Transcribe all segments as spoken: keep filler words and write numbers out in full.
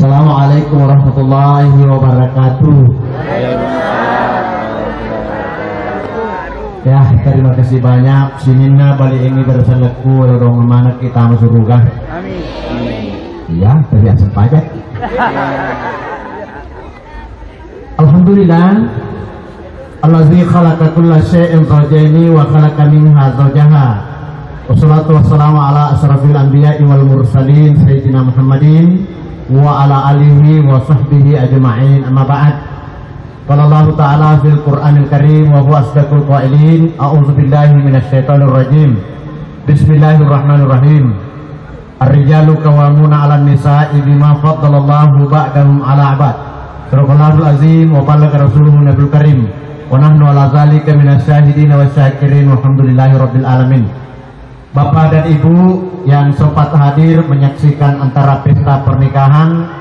Assalamualaikum warahmatullahi wabarakatuh. Ya, terima kasih banyak. Sininna bali ini bersalekku, dong mana kita masuk surga. Amin. Iya, terbiasa pajak. Alhamdulillah. Allazi khalaqa kulla syai'in zawjaini wa khalaqa minha zawjaha. Wassalatu wassalamu ala asyrafil anbiya'i wal mursalin sayyidina Muhammadin wa ala alihi wa sahbihi ajma'in. Amma ba'd. Qala Allahu ta'ala fil Qur'anil Karim wa huwa asdaqul qailin. A'udzu billahi minasy syaithanir rajim. Bismillahirrahmanirrahim. Ar-rijalu qawwamuna 'alan nisa'i bima faddalallahu ba'dahum 'ala ba'd. Sadaqallahul azim wa ballagha rasuluhun nabiyul karim. Wa nahnu 'ala dzalika minasy syahidin wasy syakirin walhamdulillahi rabbil alamin. Bapak dan Ibu yang sempat hadir menyaksikan antara pesta pernikahan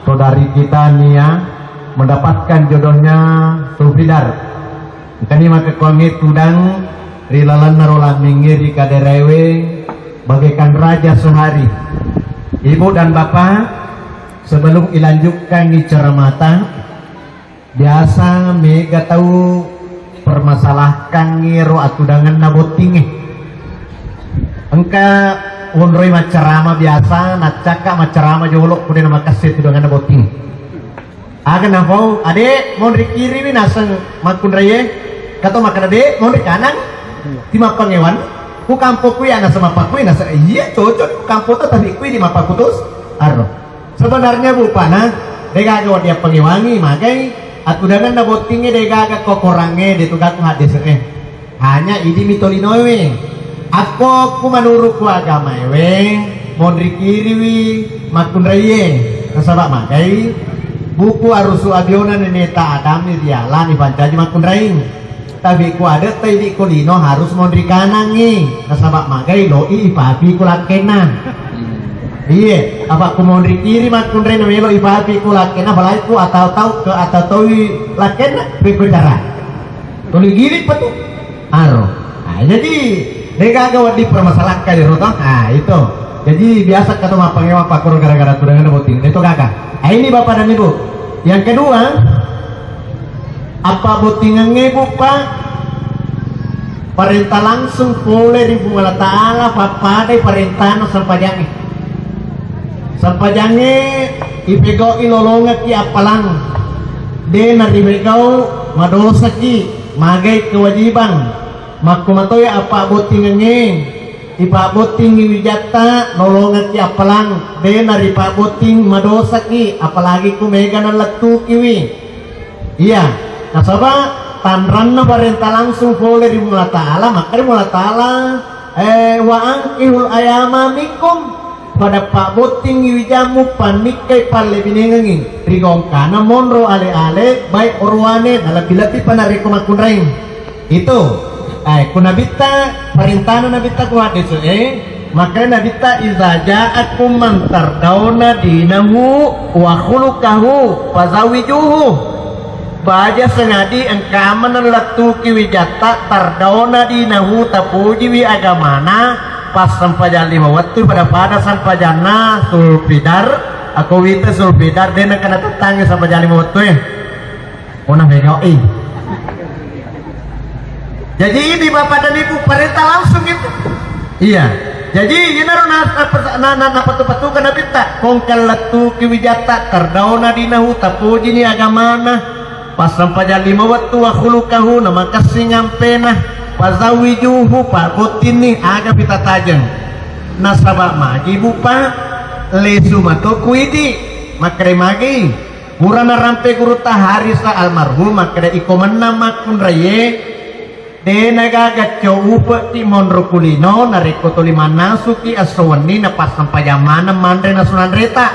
saudari kita Nia mendapatkan jodohnya Sulfidar. Engkani makkekkuangnge tudang ri lalenna ro lammingnge ri kaderewe bagaikan raja sehari. Ibu dan Bapak, sebelum ilanjutkangngi ceramata, biasa mega tau permasalahkangngi ro atudangenna bottingnge. Engka wonroi maccarama biasa, naccakka maccarama jolo, pudena makesse tudangenna botting. Aga nafau, ade, monri kiriwi naseng makkunraie. Kato makkeda, de, monri kanang. Ti mappangewan, ku kampo kui ana sama pakui naseng, iya cocok ku kampo ta tapi kui di mapakutus. Arro. Sebenarnya bupana, degaga wadi appangewangi, magai atudangenna bottingnge degaga kokorangnge, de tugaku haddese'e. Hanya idi mitolinoewe. Akko ku manurukku agamaewe, monri kiriwi makkunraie. Nasaba magai buku arusu abiona neneta Adam ni riala ni pancaji makkunraing. Tapi ku adetta idi ko lino harus monri kanangngi. Nasaba magai loi ipapi ku lakkenna. Iye, apa ku monri kiri makkunrai namelo ipapi ku lakkenna, apalagi ku atau-tau ke atau-taui lakkenna, ri ku cara. Tuli gili pa tu. Aro. Ah, jadi, degaga wadi permasalahkan ya, Roto. Ah, itu. Jadi, biasa kata mapangewa pakoro gara-gara tudangan botting. Itu gaga. Ah, ini Bapak dan Ibu. Yang kedua, apa bottingangnge, Bu, Pak? Parenta langsung pole ri Puang Allah Ta'ala, pappadai parentana sempajangnge. Sempajangnge ipegau'i lolongekki appalang. De naripegau madosaki, magai kewajiban. Makkumatoi apa bottingangnge, ipabbottingi wijatta lolongekki appalang, de naripabbotting madosaki, apalagi ku mega nalettukiwi. Iya, nasaba tanranna parenta langsung pole ri Puang Allah Ta'ala, makkeda Puang Allah Ta'ala, eh, wa ankihul ayama minkum, pada pabbottingi wijammu pannikkai pallebinengengi, rigongkana monro ale-ale, baik orowane, nalebbi-lebbi pa narekko makkunraing. Itu, eh, ku nabitta, parentana nabitta ku haddese'e, makkeda nabitta, "Iza ja'akum man tardawna dinahu wa khuluquhu fazawijuhu." Baja sengadi engka maneng lettuki wijatta, tardawna dinahu, tapujiwi agamana, pas sempajang lima wettu pada-pada sempajanna Sulfidar, ako wita Sulfidar, de nakana tettangngi sempajang lima wettu e. Ona mega'i. Jadi ini Bapak dan Ibu, perintah langsung itu. Iya. Jadi ini na, na, na, na, napatu-patukan nabitta, kongkal lettuki wijatta, tardawna dinahu, tapujini agamana, pas sempajang lima wettu, wa khuluquhu, namakessing ampena, fazawijuhu, pabbottinni, aga pitatajeng. Nasaba magi bupa, lesu mato kuidi, makkeda magi. Pura narampe gurutta Harisa almarhum, makkeda iko mennang makkunraie, de nagaga co upe'ki monro kulino, narekko tuli mannasuki esso wenni napassempajang maneng manre nasunanreta.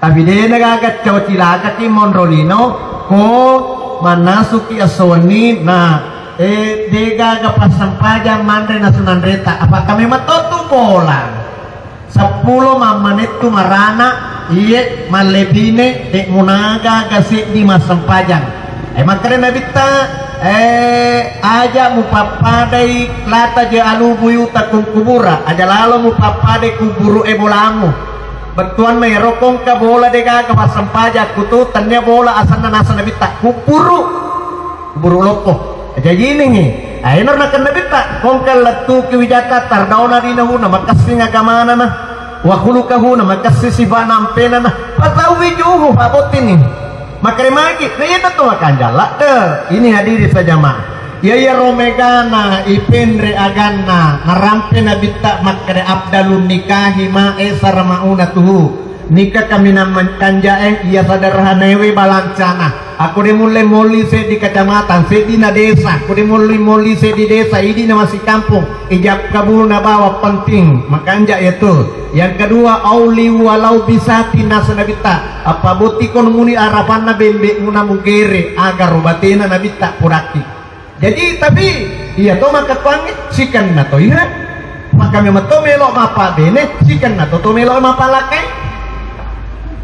Tapi de nagaga co cilakaki monro lino, ko mannasuki esso wenni na, eh, de gaga passempajang manre nasunanreta. Apakah memang tottu bola? Seppulo mammanettu marana, iye mallebine, de munaga gaseddi massempajang. Eh, makkeda Nabitta, eh, aja mupappadai, la taj'alu buyutakum qubura, aja lalo mupappadai kuburu e bolamu. Bettuanna ero kongka bola degaga passempajang kutu, tennia bola asenna nasa nabitta kuburu, kuburu loppo. Jaji ini, ayenaro nakenna nabitta, kongka lettuki wijata tardauna dinahu na makessing agamana na, wa khuluqahu na makessing sifana ampena na, fazawwijuhu, pabottini. Makkeda magi, na iyanatu makanja ladde. Ini hadirin sajamaah. Iya, iyaro megana ipenre aganna, narampe nabitta makkeda, "Afdalun nikahi ma aisara maunatuhu." Nikah kaminang man-, kanjae iya sederhanaewe balancana. Akko de mulle molli seddi kecamatan, seddina desa, akko de molli molli seddi desa, idina masikampong. Ijab kabulna bawang penting, makanja iyatu. Yang kedua, auli walau bisati nasa nabitta. Apa botiko muni arapanna bembe muna mugere, agaro batena nabitta puraki. Jadi, tapi iya to makkakuangnge, sikenna to iha. Maka memang to melo mapabene, sikenna to to melo mapalakai.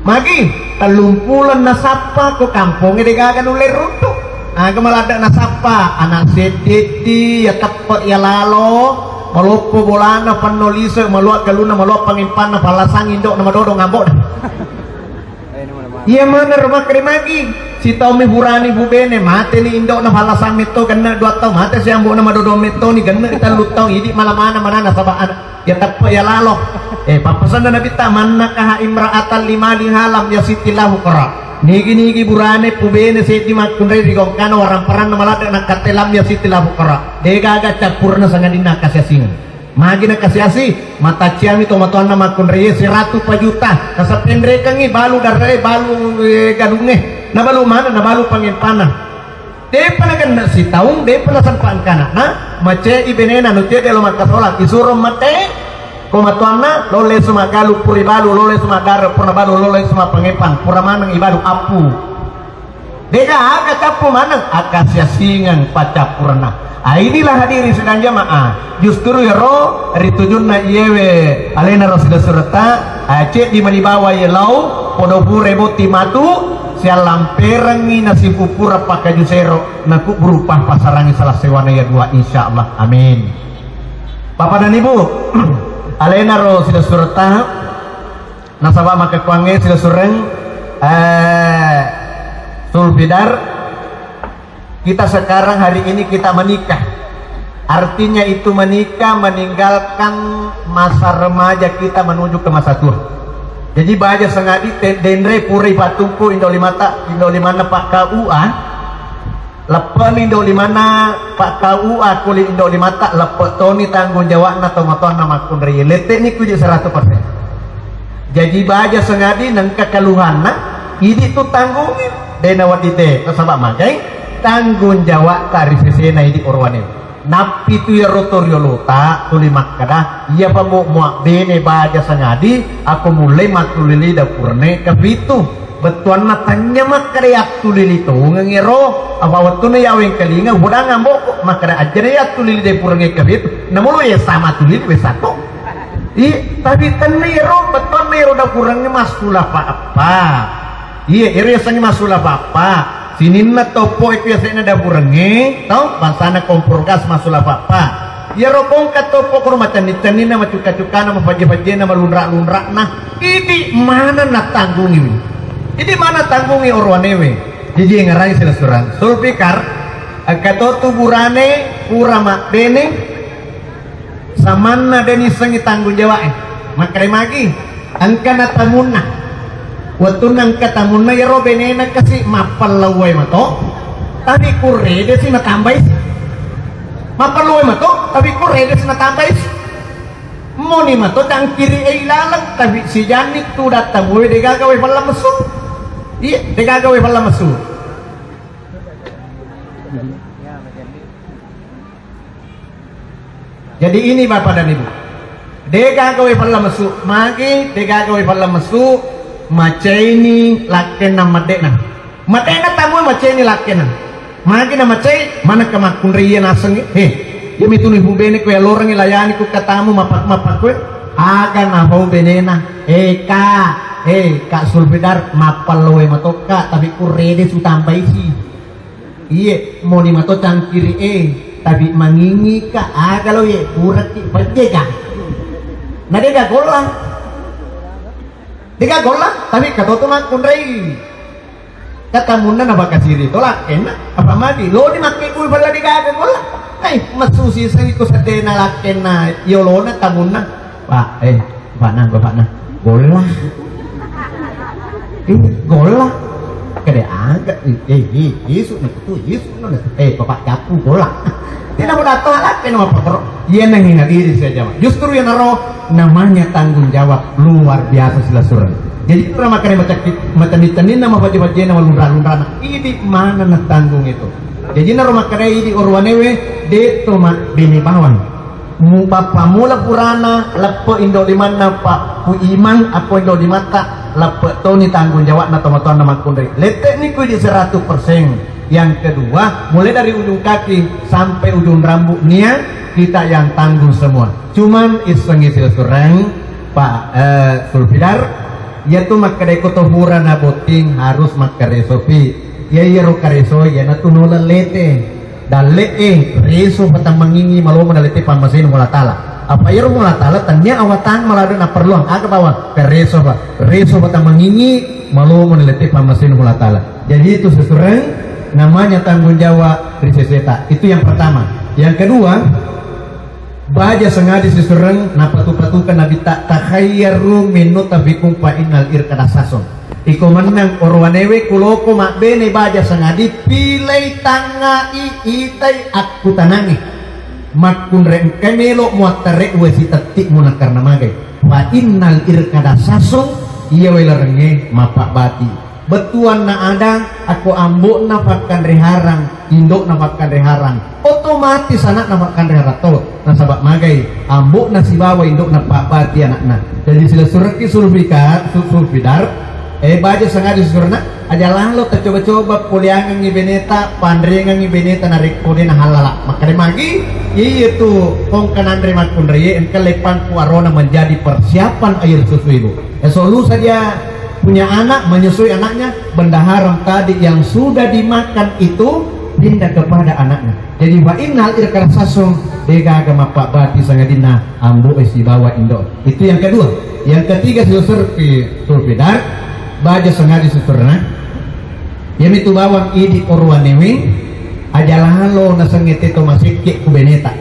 Magi, tellumpulo nasappa ko kampongnge degaga nulle runtu. Aga maladde nasappa, anak seddi, iya teppe, iya lalo, maloppo bolana, penno lise, malua galuna, malua pangimpanna, pallasang indokna, madodong ambokna. Iya maneng ro makkeda magi, sitaumi burani bubene, mateni indokna, pallasang metto, genne dua taung, mate siambokna, madodong mettoni, genne tellu taung, idi malamana manana saba anak. Ya teppe ya lalo. Eh, pappasenna nabitta, "Man nakaha imra'atan limaliha lam yasitti lahu qara." Nigi-nigi burane pubene seddi makkunrai ri gongkana waramparanna maladde nakkatte lam yasitti lahu qara. Degaga cappurna sangadinna kasiasing. Magi nakasiasi, matacciami to matoanna makkunrai seratu pajuta. Kasapenrekengi balu darre, balu, eh, gadunge. Nabalu mana, nabalu pangempana. Depa nagenna sitaung, depa nasempa engka anakna, macei benena, nutiak delo makkasolang, isuro mate, ko matoanna, lo lesu maggalu puri balu, lo lesu maddare pura balu, lo lesu mappangepang, pura maneng ibalu appu. Dega aga cappu maneng, aga siasingeng paccappurenna. Ah, inilah hadirin sidang jamaah. Justru iyaro ritujunna iyewe alena ro silessuretta, ah, ceddi mani bawa iye lau, podo pure botti matu, siallamperengngi nasipupura pakkaju sero, nakuburu pappassarangngi salah sewana iya dua, insyaallah. Amin. Bapak dan Ibu, alena ro silessuretta, nasaba makkukuangnge silessureng, eh, Sulfidar, kita sekarang hari ini kita menikah. Artinya itu menikah meninggalkan masa remaja kita menuju ke masa tua. Jadi baja sengadi te-, denre pura ipattumpu indo limata, indo limanna Pak K U A. Leppe'ni indo limanna Pak K U A, kuli indo limata, leppe' toni tanggung jawabna tomatoanna makkunrai. Lette'ni kuji seratus persen. Jaji baja sengadi nengka keluhanna, idi tu tanggungi, dena wedding te, nasaba magai tanggung jawabta ri sesena idi orowane. Nappi tu iyaro to riolota tuli makkeda, iyapa mo muabbene baja sengadi, ako mullei mattulili dapurne kapitu. Bettuanna tania makkeda yattulili tongeng ero, apa wettunna yawe engkalinga, upodangnga ambo'ku, makkeda ajjana yattulili dapurne kapitu, namulo ya sama tulili we satu. I, tapi tenna ero, bettuanna ero dapurengnge massula pa eppa. Iya, ero yasengnge massula pa eppa. Sininna toppo e ku yasenna dapurengnge, to, bangsana kompor gas massula pa eppa. Iyaro kongka toppo koro macenni-cenninna, macukka-cukkana, mapajje-pajjena, malunra-lunra'na. Idi mana natanggungiwi. Idi mana tanggungi orowanewe. Jaji engngerangngi silessureng. Sulfikar, engka to tu burane, pura mabbene, Samanna de nissengngi tanggung jawab e. Makkeda magi, engka na tamunna. Wettunna engka tamunna, iyaro benena kasi mappellauwai mato, tapi kurrede si natambai si. Mappellauwai mato, tapi kurrede si natambai si. Moni mato cangkiri e ilaleng, tapi sijanni tudang tamuwe degaga we pella messu. Iya, degaga we pella messu. Jadi ini Bapak dan Ibu, degaga we pella messu, magi degaga we pella messu, maceini lakkenna medde'na. Medde'na tamu maceini lakkenna. Magi na macei, manakka makkunrai iya naseng, he, iya mituni pubene ko yalorengngi layani ku katamu mapak-mapak koe, aga napau benena, eh, Kak, eh, Kak Sulfidar, mappalloe matokka, tapi kurrede sutambai si. Iye, moni mato cangkiri e, tapi mangingi ka aga lo ye, puraki pejje ka. Na dega golla. Degaga golla, tapi katoto makkunrai. Katamunna na bakasiri to lakkenna, apa magi? Loni makkebbu pala degaga golla. Ai, massusi sengiko sedena lakkenna, yolona tamunna. Pak, eh, Pak Nang, Pak Nang. Golla. Ih, golla. Kade aga, eh, eh, eh, isu na tu, isu na, eh, Bapak Japu golla. Tidak mau datang lakkenna apa koro. Iya nang ingat diri saja. Justru yang naro namanya tanggung jawab luar biasa silessureng. Jadi itu nama kare macam macam ini nama baca-baca nama lunra-lunra. Ini mana na tanggung itu. Jadi naro makkeda idi orowanewe, de to mabbene bawang. Mu-, bappammula purana leppe indo limanna, pa-, ku imang akko indo limatta, leppe toni tanggung jawabna tomatoanna makkunrai. Lette'ni ku idi seratus persen. Yang kedua, mulai dari ujung kaki sampai ujung rambut nia kita yang tanggung semua. Cuman issengngi silessureng, Pak, eh, Sulfidar, iyatu makkeda ko to purana botting harus makkaresopi. Iya, iyaro kareso iyanatu noleng lete. Dalle'e, reso patammangingi malomo nalete pammasena Allah Ta'ala. Apa iyaro Allah Ta'ala tania awatang malada naperluang aga bawang kareso pa. Reso patammangingi malomo nalete pammasena Allah Ta'ala. Jadi itu sesureng namanya tanggung jawab ri seseta. Itu yang pertama. Yang kedua, baja sengadi sisureng napatu-patukan Nabitta, "Takhayyaru min nutafikum fa innal irqa dassas." Iko mennang orowanewe kuloko mabbene baja sengadi, pilai tangngai itai akkutanangi. Makkunre engkai melo muattare uwe sitetti munakarna magai. Fa innal irqa dassas, iya welarengnge mapabbati. Bettuanna ada, akko ambo'na pakkanre harang, indo'na pakkanre harang, otomatis ana'na pakkanre harang to. Nasaba magai, ambo'na sibawa indo'na pabbati ana'na. Jadi silessurekki sulfika-, su-, sulfidar, eh, baja sengadi susurna, aja lalo tacoba-coba poleangengngi beneta, panrengengngi beneta narekko de nahallala. Makkeda magi, iya tu kongka nanre makkunraie, engka leppang ku arona menjadi persiapan air susu ibu. Eh, solusa dia punya anak, menyusui anaknya, benda haram tadi yang sudah dimakan itu pindah kepada anaknya. Jadi, fa innal irqa dassas, degaga mapabbati sangadinna ambo'e sibawa indo. Itu yang kedua. Yang ketiga, silessurpi sulfidar, baja sengadi susurna. Iyamitu bawang idi orowanewe, aja lalo nasengngete to masekke ku beneta.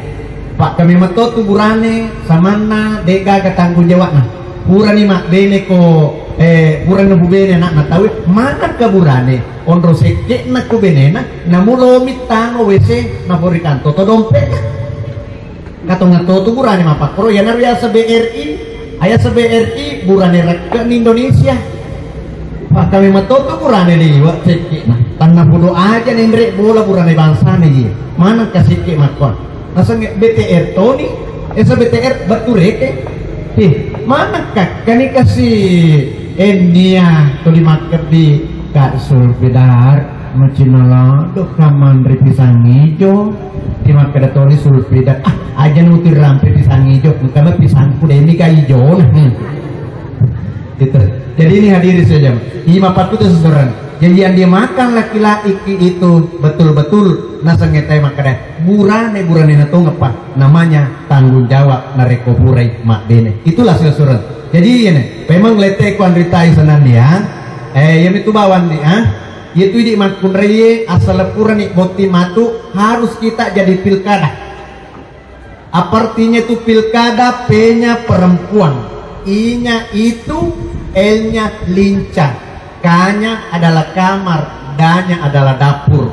Pakkami metto tu burane samanna degaga tanggung jawabna. Purani mabbene ko, eh, purani nabubene anakna tauwe, manakka burane onro sekke'na ku benena, namulomi tano W C naporikanto to dompetna. Katonga to tu burane mappakkoro, iyanaro yaseng B R I, ayaseng B R I burane rekke'ni Indonesia. Pakkami metto tu burane liwe' sekke'na. Tanna pudu aja nenre bola burane bangsana iye. Maneng ka sekke' makkoa. Nasengnge B T R toni, esa B T R bettu reke. Ih, maneng kakkani kasi ennia tuli makkebbi Kak Sulfidar, macinalado kamanre pisang ijo. Ti makkeda toni Sulfidar, ah, aja nuti rampe pisang ijo, engkana pisangku demi ka ijo. Hmm. Gitu. Jadi ini hadirin saja. Ima patut seseorang. Jadi yang dimakan laki-laki itu betul-betul nasengnge tai makkeda burane, burane na tongeppa, namanya tanggung jawab narekko purai mabbene. Itulah seseorang. Jadi ini memang lete ku anritai senandia. Eh, yang itu bawang di, ah. Itu idi makkunraie asal purani botti matu harus kita jadi pilkada. Apa artinya itu pilkada? P-nya perempuan, I-nya itu, L-nya lincah, K-nya adalah kamar, D-nya adalah dapur.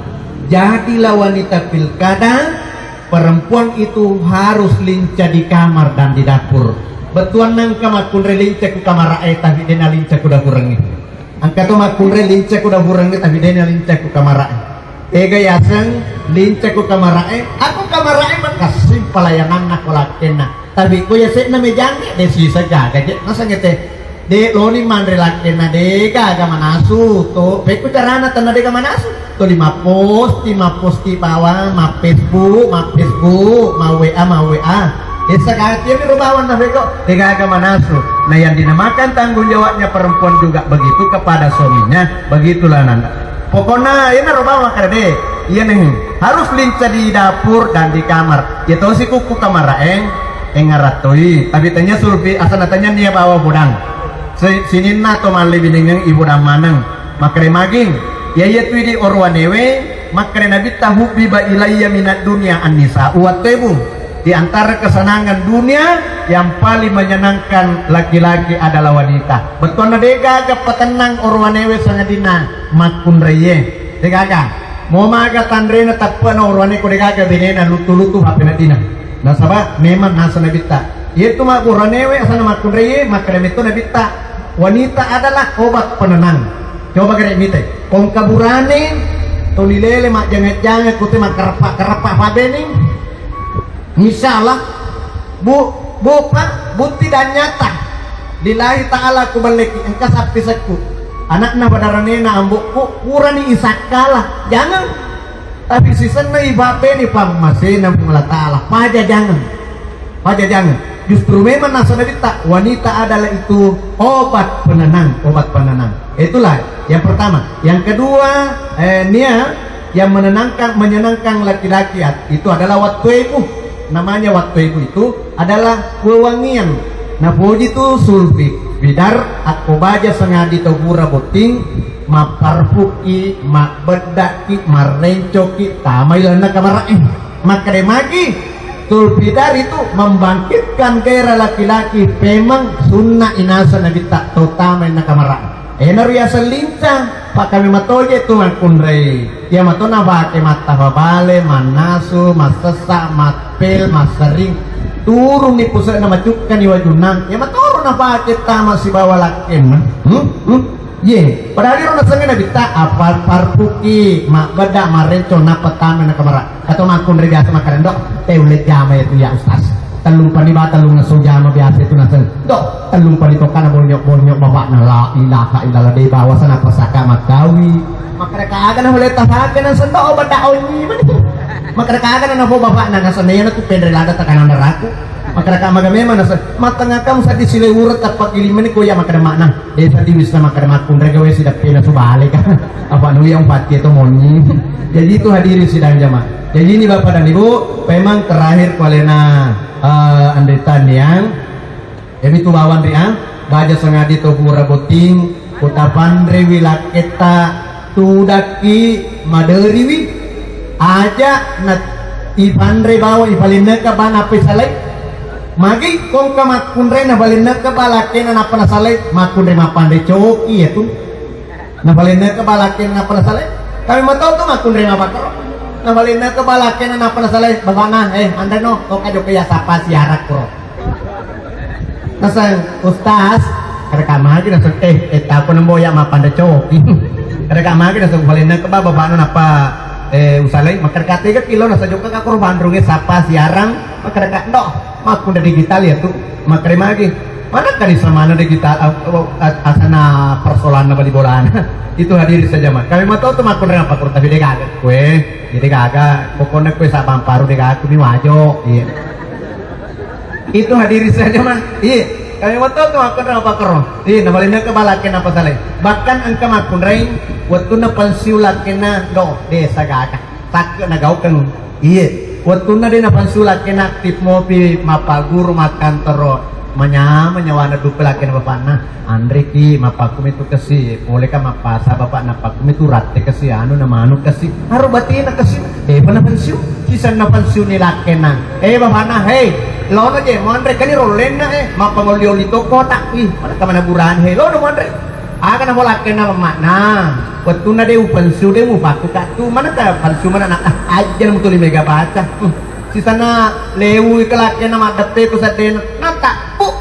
Jadilah wanita pilkada, perempuan itu harus lincah di kamar dan di dapur. Bettuanna engka makkunrai lincah ku kamarae, tapi dena lincah ku dapurengnge. Engka to makkunrai lincah ku dapurengnge, tapi dena lincah ku kamarae. Ega yaseng lincah ku kamarae, aku kamarae makessing pelayananna ko lakkenna. Tapi ko yase'na mejangnge, de sisa gaga je. Nasengnge te, de loni manre lakkenna, de gaga manasu to. Pekku carana tenna de gaga manasu. Tuli mapposti, mapposti bawang, mappesbu, mappesbu, ma-W A, ma-W A. Desa kati mi ro bawang na bego, de gaga manasu. Nah, yang dinamakan tanggung jawabnya perempuan juga begitu kepada suaminya, begitulah nanda. Pokokna iyana ro bawang kada de, iya nih harus lincah di dapur dan di kamar. Ya tosi kuku kamar eng, eng arattoi. Tapi tanya Sulfi, asana tanya nia bawa bodang. Si-, sininna to mallebinengeng ibu dan maneng. Makkeda maging, iya iya tu idi orwanewe, makkeda nabitta hubbiba ilayya minad dunya an-nisa. Uwattebu, di antara kesenangan dunia yang paling menyenangkan laki-laki adalah wanita. Bettuanna degaga patennang orwanewe sangadinna makkunraiye. Degaga. Mo maga tanrena teppe'na orwane ko degaga benena lutu-lutu hape nadina. Nasaba memang nasa nabitta. Iyetu ma orwanewe asana makkunraiye, makkeda metto nabitta. Wanita adalah obat penenang. Coba gare mitai. Kongka burane, toli lele majjange-jange kute makareppa-kareppa fabening. Insya Allah, Bu, Bu, Pak, bukti dan nyata. Lillahi ta'ala ku balleki engka sappi sekku. Anakna padaranena ambokku, purani isakkala. Jangan. Tapi sisenna ibabeni pammasena Puang Allah Ta'ala. Paja jangan. Paja jangan. Justru memang nasa nabitta, wanita adalah itu obat penenang, obat penenang. Itulah yang pertama. Yang kedua, eh, Nia, yang menenangkan, menyenangkan laki-laki at-, itu adalah wattueku. Namanya wattueku itu adalah wewangian. Napoji tu sulfi bidar akko baja sengadi tau pura botting, mapparfuki, mabbeddaki, marrencoki, tamai lalenna kamara'e. Makkeda magi, sulfi bidar itu membangkitkan gairah laki-laki, memang sunna inasa nabitta tau tamai na kamara'e. Enaro yaseng lincang, pakkami matoje tu makkunrai. Iya mato nafake mattafa bale, mannasu, massessa, mappel, massering. Turunni puse'na, macukkani wajunna. Iya matoro nafake tama sibawa lakkenna. Hmm? Hmm? Ye, padahal iro nasengnge nabitta, apa parpuki, mabbeda, marenco, nappa tama na kamara. Atau makkunrai biasa makkeda, "Dok, teulle jama itu ya Ustaz." Tellung pani ba, tellung ngesso jama biasa itu naseng. "Dok, tellung pani tokkana bonyok-bonyok bapakna." La ilaha illallah, de bawasana persaka makkawi. Makkeda kaga na boleh tafake naseng, "Dok, beda onyi mani." Makkeda kaga na nafo bapakna naseng, "Iya na tu penre lada tekanan daraku." Makkeda ka maga memang naseng, "Matengah kamu sadi silewura tappa kilimani ko ya," makkeda makna. Desa di wisna makkeda makkunrai gawe sidappena subale ka. Apa nu yang pati itu monyi. Jadi itu hadirin sidang jamaah. Jadi ini Bapak dan Ibu, memang terakhir kualena, eh, andritan yang, jadi tu bawang ri, ah, baja sengadi to pura botting, kota panre wilakketta tudakki maderiwi, aja na ipanre bawa ipalenneka bana pesalai. Magi kongka makkunrai na balenneka balakkena nappa nasalai, makkunrai mappanre coki ya tu. Na balenneka balakkena nappa nasalai. Kami matau tu makkunrai mapakkoro. Na balenneka balakkena nappa nasalai, bapakna, eh, anda no, kok aja ke ya sapa siarak kuro. Naseng, "Ustaz, kada kamagi," naseng, "Eh, eh, tapo nembo ya mappanre coki." Kada kamagi naseng, "Balenneka ba bapakna nappa, eh, usalai." Makkeda ka tega kilo naseng, "Jokka ka kuro bandrunge sapa siarang." Makkeda ka, "Ndo, makkunda digital ya tu." Makkeda magi, "Mana kali samana digital, a-, a-, a-, asana persoalanna bali bolana." Itu hadirin saja, Mak. Kami matau tu makkunrai apa kuro tapi de gaga. Kue, jadi gaga. Pokoknya kue sabang paru de gaga, mi wajo. Iya. Itu hadirin saja, Mak. Iya. Kami matau tu makkunrai apa kuro. Iya, na balenneka balakkena apa salai. Bahkan engka makkunrai, wettunna pensiun lakkena, do, desa gaga. Takke nagaukeng. Iye, wettunna de napansu lakkena aktif mopi mappaguru makkantoro, manyameng nyawana duppe lakkena bapakna. Anreki, mappakkumitu kesi, poleka mappasa bapakna, pakkumitu ratte kesi, anu na manu kesi. Aro batina kesi, depa napansu. Sisenna pansiuni lakkena. Eh, bapakna, hei, lono je, monre kani rollenna, eh, mappangoli-oli toko tak, ih, mana kamana burane, hei, lono monre. Aga namo lakkenna mammakna, wettunna de upensu, de mupaku kattu, mana ta pensu mana na, ah, ajjana mutuli mega baca. Hmm. Sisana lewu ke lakkenna maddeppe ku seddena, nata, bu.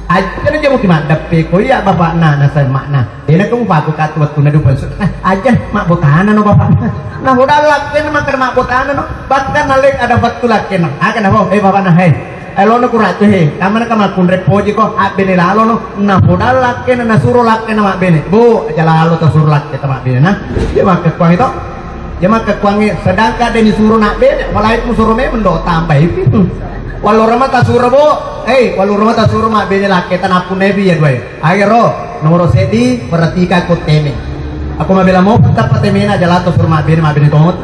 Ajjana jamu ki maddeppe ko iya bapakna, nasa makna. Dena ke mupaku kattu wettunna de upensu. Ah, ajjana mak botana no bapakna. Nah, udah lakkenna makkeda mak botana no. Bahkan nalek ada wettu lakkenna. Aga namo, eh, bapakna, hei. Eh, lono ku ratu he, kamana ka makkunrai poji ko, abbene lalo no, napoda lakkena, nasuro lakkena mabbene. Bu, aja lalo tasuro lakketa mabbene, nah. Iya makkekkuangi to. Iya makkekkuangi, sedangkan de nisuro nabbene, apalagi musuro memeng do tambai. Wallorama tasuro, Bu. Eh, wallorama tasuro mabbene lakketa nappunnai pi ya duai. Agero, nomoro seddi, perhatikan ko teme. Aku mabela mau tappa temena, aja lato suro mabbene, mabbene tongot.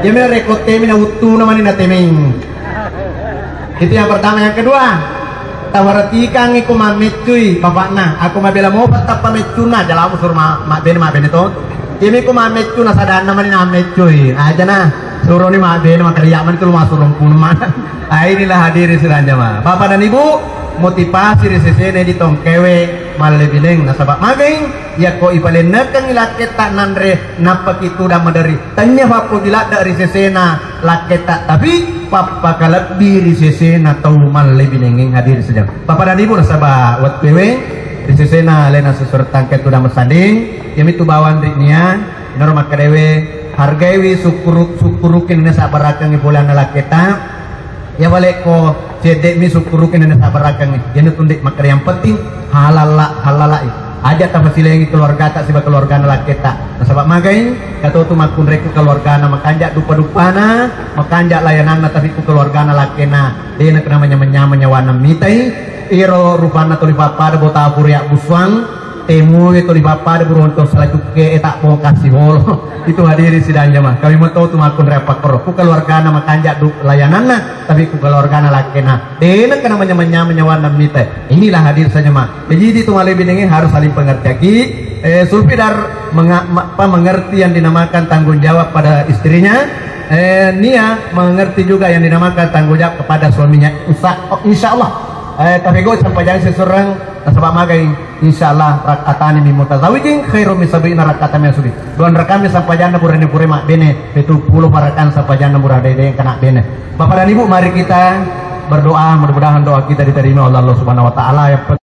Iya me rekko teme na wettunna mani na temeng. Itu yang pertama. Yang kedua, Tawaratikangngi ko mammeccui bapakna, ako mabela mopa tappa meccunna, jalamu suro ma-, mabbene, mabbene to. Iyami ko mammeccuna sadanna mani nammeccui, aja na suroni mabbene, makariak mani tu lu masuro mpunu mana. Ah, inilah hadirin sidang jamaah. Bapak dan Ibu, motivasi ri sesena di tongkewe mallebineng, nasaba magai yakko ipalennekengngi lakketta nanre nappaki tudang maderi. Tennia pappoji ladde ri sesena lakketta, tapi pappakalebbi ri sesena tau mallebinengeng, hadirin sidang. Bapak dan Ibu, nasaba wettuewe ri sesena alena susureng tangke tudang masanding, iyamitu bawang ri nia, inaro makkedaewe, hargaiwi sukkuru-, sukkuruki nennia sabbarakengngi pole anna lakketta. Iya walekko cedde'mi sukkuruki nennia sabbarakengngi. Iyana tunde makkeda yang penting halala, halala'i. Aja tafasilengi keluargata siba keluargana lakketta. Nasaba magai, katotu makkunrekku keluargana makanja dupa-dupana, makanja layananna, tapi ku keluargana lakkena, de nakena manyameng-nyameng nyawana mitai. Iro rupanna tuli pappada bota puri abbussuang, temue tuli pappada burontong salajukke e tak bongkar sibolo. Itu hadirin sidang jamaah. Kami meto tu makkunre pakkoro. Ku keluargana makanja du layananna, tapi ku keluargana lakkena, de nakena manyameng-nyameng nyawana mitai. Inilah hadir saja, Ma. Jadi, itu malebinengnge harus saling pengertiaki. Eh, Sulfidar menga-, ma-, apa, mengerti yang dinamakan tanggung jawab pada istrinya. Eh, Nia mengerti juga yang dinamakan tanggung jawab kepada suaminya. Insya, oh, insya Allah. Eh, tapi gue sampai jangan seseorang nasaba magai. Insya Allah rakatani min mutazawijin khairum min sab'ina rakatan min subi. Dua rakami sampajanna burane pure mabbene, pitu pulo parakan sampajanna burane de kena bene. Bapak dan Ibu, mari kita berdoa, mudah-mudahan doa kita diterima oleh Allah Subhanahu wa Ta'ala. Yang